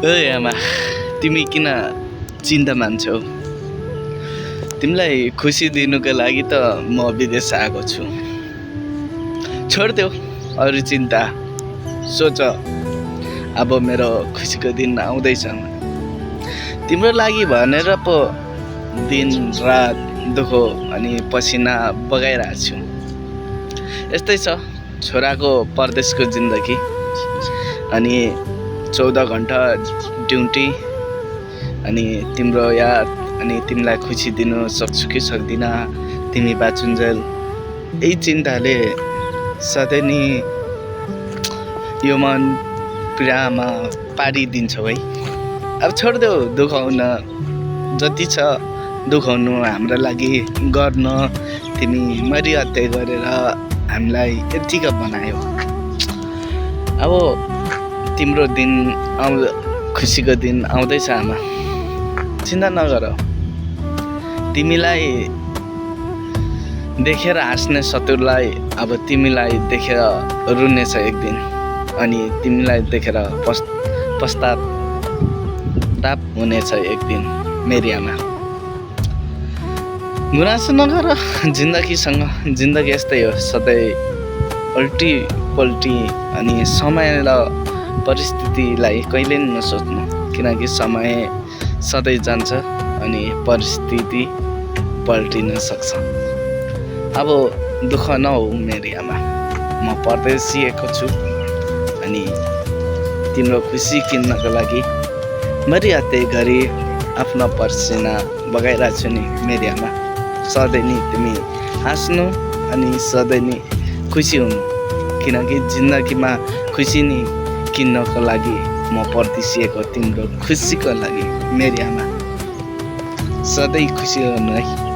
ओए आमा, तिमी किन चिन्ता मान्छौ? तिमीलाई खुसी दिनुको लागि त म विदेश आएको छु। छोडिदेऊ अरू चिन्ता, सोच अब मेरो खुसीको दिन आउँदैछ। तिम्रो लागि भनेर पो दिन रात दुःख अनि पसिना बगाइरहेको छु। यस्तै छ छोराको परदेशको जिन्दगी। अनि 14 घन्टा ड्युटी, अनि तिम्रो याद, अनि तिमीलाई खुसी दिनु सक्छु कि सक्दिनँ तिमी बाँचुन्जेल, यही चिन्ताले सधैँ नि यो मन पीडामा पारिदिन्छौ है। अब छोडिदेऊ दुखाउन, जति छ दुखाउनु हाम्रो लागि गर्न। तिमी मरिहत्या गरेर हामीलाई यतिका बनायौ। अब तिम्रो दिन खुसीको दिन आउँदैछ आमा, चिन्ता नगर। तिमीलाई देखेर हाँस्ने शत्रुलाई अब तिमीलाई देखेर रुनेछ एक दिन, अनि तिमीलाई देखेर पश्चाताप हुनेछ एक दिन मेरी आमा। गुनासो नगर जिन्दगीसँग, जिन्दगी यस्तै हो, सधैँ पल्टी पल्टी। अनि समय र परिस्थितिलाई कहिले नि नसोच्नु, किनकि समय सधैँ जान्छ अनि परिस्थिति पल्टिन सक्छ। अब दुःख नहो मेरी आमा, म परदेशिएको छु अनि तिम्रो खुसी किन्नको लागि मरिहत्या गरी आफ्नो पसिना बगाइरहेको छु नि मेरी आमा। सधैँ नि तिमी हाँस्नु अनि सधैँ नि खुसी हुनु, किनकि जिन्दगीमा खुसी नि किन्नको लागि म परदेशिएको तिम्रो खुसीको लागि मेरी आमा। सधैँ खुसी हुनु है।